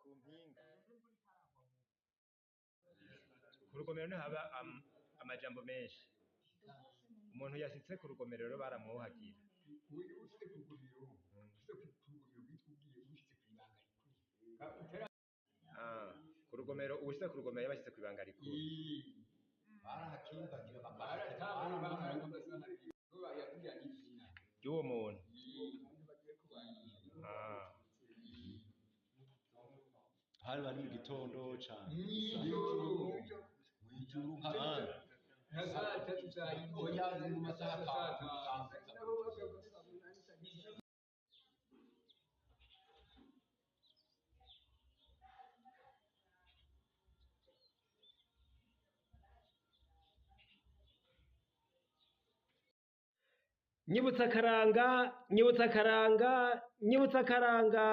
Ku mpinga, ku rugomero niho haba amajambo menshi. Umuntu yasitse ku rugomero rero baramwuhagira. Ushitse ku rugomero, ushitse ku rugomero witwa ugiye ushitse kw'ibanga rikuru. Ah, ku rugomero, uwushitse ku rugomero yaba ashitse kw'ibanga rikuru. Barahakimbagira. Ry'uwo muntu. Ah. Hari bari mu gitondo cane. Mwijuru nka oya, ni mu masaha 5. Nyibutsa akaranga, nyibutsa akaranga, nyibutsa akaranga.